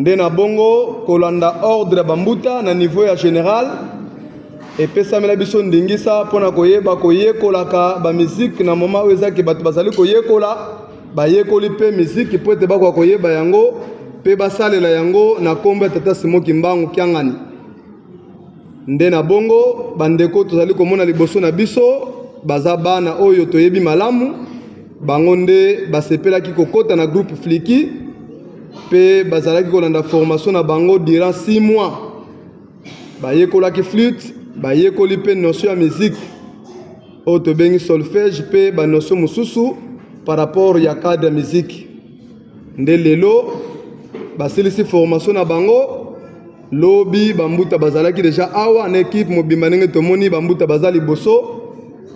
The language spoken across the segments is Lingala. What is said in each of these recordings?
Nde na bongo kolanda ordre ya bambuta na niveau ya general epesamela biso ndingisa mpo na koyeba koyekolaka bamiziki na moma oyo ezaki bato bazali koyekola bayekoli mpe miziki mpo ete bakoka koyeba yango mpe basalela yango na nkombo ya tata Simo Kimbangu Kiangani. Nde na bongo bandeko tozali komona liboso na biso baza bana oyo toyebi malamu, bango nde basepelaki kokota na groupe Fliki mpe bazalaki kolanda formation na bango durant 6 mois. Bayekolaki flûte, bayekoli mpe notion ya musique oyo tobengi solfège mpe ba notion mosusu par rapport ya cadre ya musique. Nde lelo basilisi formation na bango. Lobi ba mbuta bazalaki deja awa na equipe mobimba ndenge tomoni ba mbuta baza liboso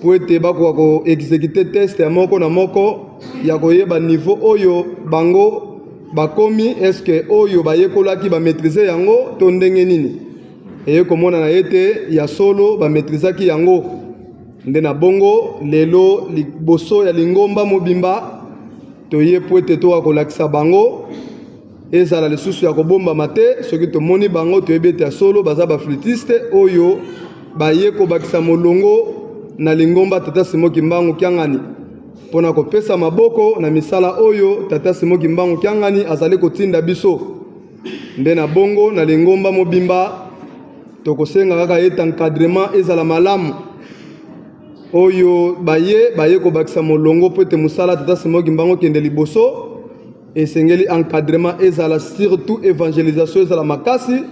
po ete bakoka ko executer test ya moko na moko ya koyeba niveau oyo bango bakomi eske oyo bayekolaki ba maitriser yango to ndenge nini eye komonana ete ya solo ba maitrisaki yango nde na bongo lelo liboso ya lingomba mobimba toye po ete toka kolakisa bango Ezala lisusu ya kobombama te, soki tomoni bango toyebi ete ya solo baza ba flûtiste oyo baye kobakisa molongo na lingomba Tata Simon Kimbangu Kiangani mpo na kopesa maboko na misala oyo Tata Simon Kimbangu Kiangani azali kotinda biso. Nde na bongo na lingomba mobimba tokosenga kaka ete encadrement ezala malamu oyo baye baye kobakisa molongo mpo ete mosala Tata Simon Kimbangu ekende liboso. Esengeli encadrement ezala surtout evangelisation ezala makasi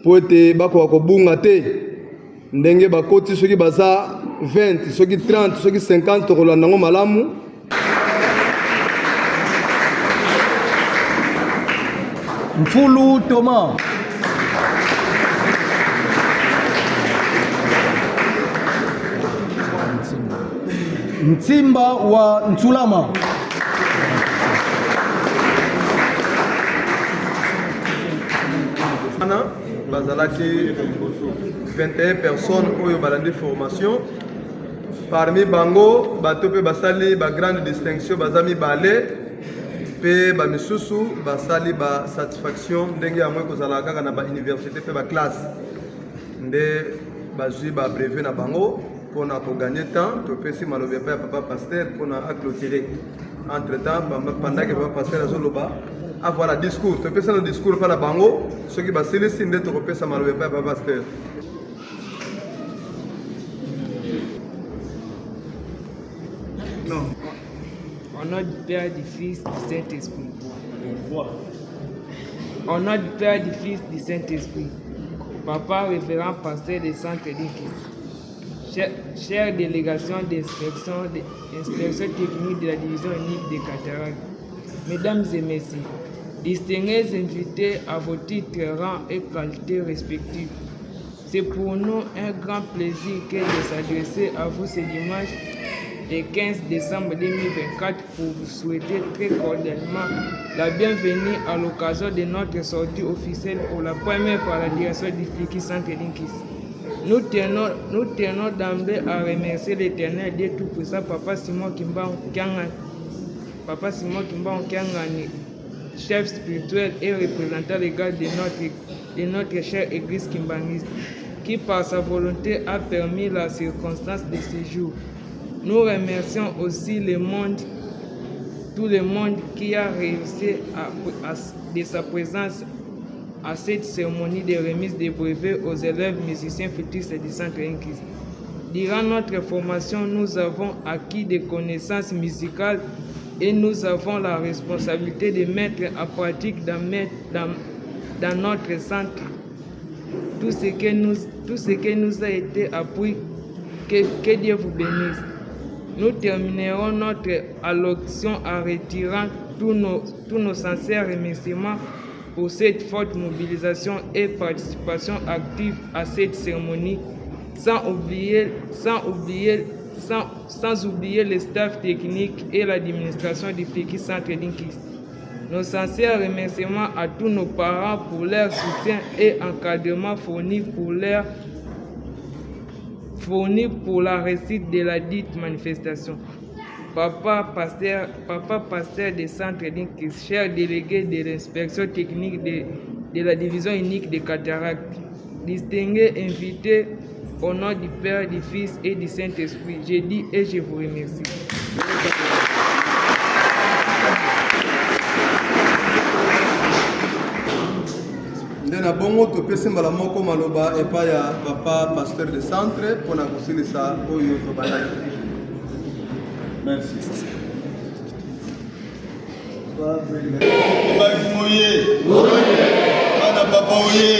po ete bakoka kobunga te ndenge bakoti soki baza 20 soki 30 soki 50 tokolanda yango malamu. Mfulu Thomas. Ntimba wa Ntulama. Wana bazalaki 21 personnes oyo balandi formation parmi bango bato mpe basali ba grande distinction baza mibale mpe bamisusu basali ba satisfaction ndenge yango ekozala kaka na ba université mpe ba classe nde bazwi ba brevet na bango Mpo na ko gagner temps, topesi maloba epai ya papa pasteur mpo na a clôturer. Entre temps, pendant que papa pasteur azoloba, avoir la discours. Topesa na discours epai na bango, soki basilisi nde tokopesa maloba epai ya papa pasteur. Non. Au nom du Père, du Fils, du Saint-Esprit. Au nom du Père, du Fils, du Saint-Esprit. Papa, référent pasteur des centres d'Église. Chère délégation d'inspection technique de la division unique des cataractes, mesdames et messieurs, distingués invités à vos titres, rangs et qualités respectifs, c'est pour nous un grand plaisir que de s'adresser à vous ce dimanche le 15 décembre 2024 pour vous souhaiter très cordialement la bienvenue à l'occasion de notre sortie officielle pour la première fois à la direction du Fiki Centre Linkis. Nous tenons, nous tenons d'emblée à remercier l'Éternel Dieu Tout-Puissant, Papa Simon Kimbangu Kiangani, Papa Simon Kimbangu Kiangani, chef spirituel et représentant légal de notre, de notre chère Église kimbanguiste, qui par sa volonté a permis la circonstance de ce jour. Nous remercions aussi le monde, tout le monde qui a réussi à, à, de sa présence à cette cérémonie de remise des brevets aux élèves musiciens futuristes du Centre Inkis. Durant notre formation, nous avons acquis des connaissances musicales et nous avons la responsabilité de mettre en pratique dans, dans, dans notre centre tout ce que nous, tout ce que nous a été appris. Que, que Dieu vous bénisse. Nous terminerons notre allocution en retirant tous nos, tous nos sincères remerciements pour cette forte mobilisation et participation active à cette cérémonie, sans oublier, sans oublier, sans, sans oublier le staff technique et l'administration du Fiki Centre Linkis. Nos sincères remerciements à tous nos parents pour leur soutien et encadrement fourni pour leur fourni pour la réussite de la dite manifestation. Papa pasteur, papa pasteur des centres d'Inkis, cher délégué de l'inspection technique de, de la division unique de cataracte, distingué invité au nom du Père, du Fils et du Saint-Esprit, je dis et je vous remercie. Nde na bongo topesi mbala moko maloba epai ya papa pasteur de centre mpo na kosilisa oyo tobandaki. Merci. Oye. Bana papa oye.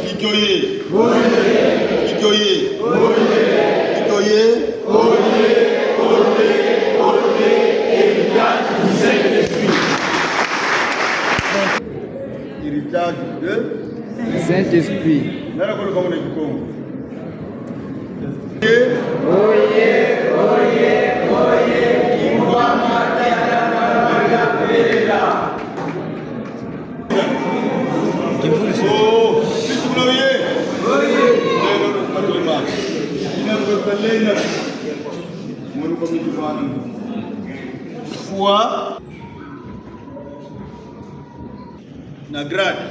Kitoye. Kitoye. Kitoye. Héritage de Saint-Esprit. Nana koloba ngo na Kikongo. Oye, oye, oye, Oh, oye. Oye. Foi na grade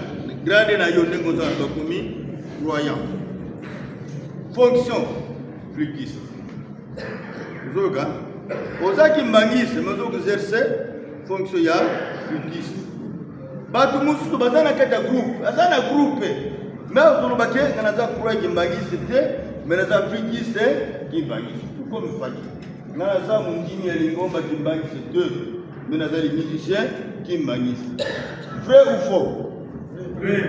grade na yo ndenge oza na bakomi croyant fonction flûtiste ozoyoka oza kimbangiste mais ozo exerce fonction ya flûtiste bato mosusu baza na kati ya groupe aza na groupe mais ozoloba ke nga naza croyant kimbangiste te mais naza flûtiste kimbangiste tout comme faki nga naza mondimi ya lingomba kimbangiste te mais nazali musicien kimbangiste. Vrai ou faux? Vrai.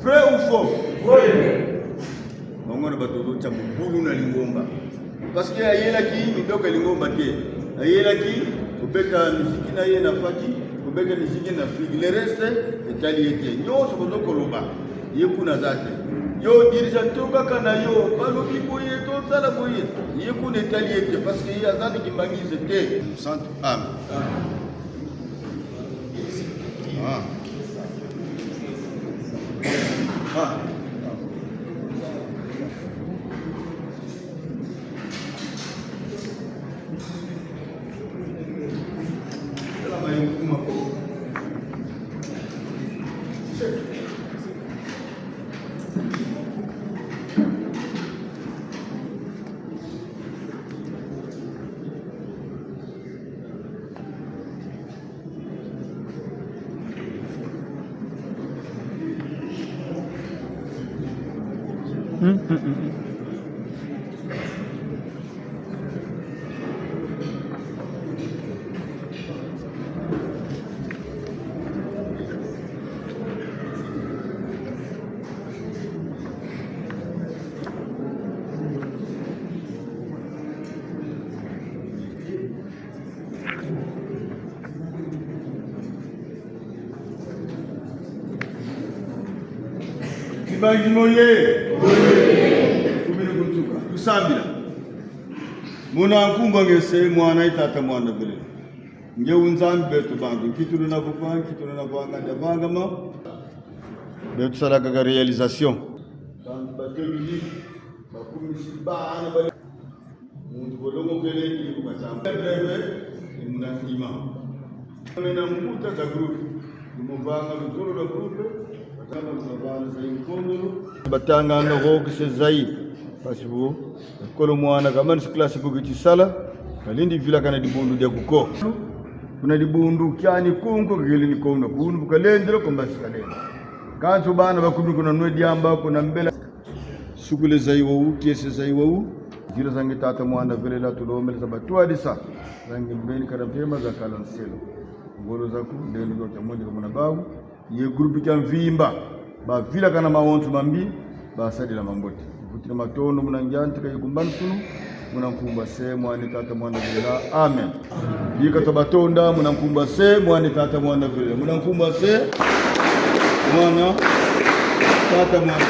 Vrai ou faux? Vrai. Bango na bato ozotya mobulu na lingomba parce que ayelaki midoko ya lingomba te, ayelaki kobeta miziki na ye na faki, kobeta miziki na Afrique, le reste etali ye te. Nyonso bozo koloba ye kuna aza te. Yo dirigeant to kaka na yo balobi boye tosala boye, ye kuna etali ye te parce que ye aza na kimbangise te. Centre Amen. Ah. Ah. Kibangi moye kumini kuntuka kusambila muna nkumba ngese mwana itata mwana bele ngewu nzambi betu bantu nkitulu na kupa nkitulu na kwanga ndavangama betu salaka ka réalisation bantu batemili bakumisi bana bali muntu bolongokele ikukatamba breve imuna ndima mena mbuta za groupe lumuvanga luzolo lwa groupe batanga lumavana za inkondolo batanganga kokise zai pasibu ekolo mwana kamani klasi kukitisala kalindi vila kana dibundu dia kuko kuna dibundu kyani kunko kili nikonda kunu bukalendelo kombasi kalenda kantu bana bakumi kuna nwe diamba kuna mbela sukule zai wau kese zai wau jira zangi tata mwana velela tulombele za batuadisa zangi mbeni kada mpema za kalanselo ngolo zaku ndeni kwa chamonja kama bawu ye groupe kya mvimba ba vila kana maontu mambi basadila mambote kutira matondo munanjanti kayikumbani sunu munankumba se mwana tata mwana velela amen yika tobatonda munankumba se mwana tata mwana velela munankumba se mwana tata mwana.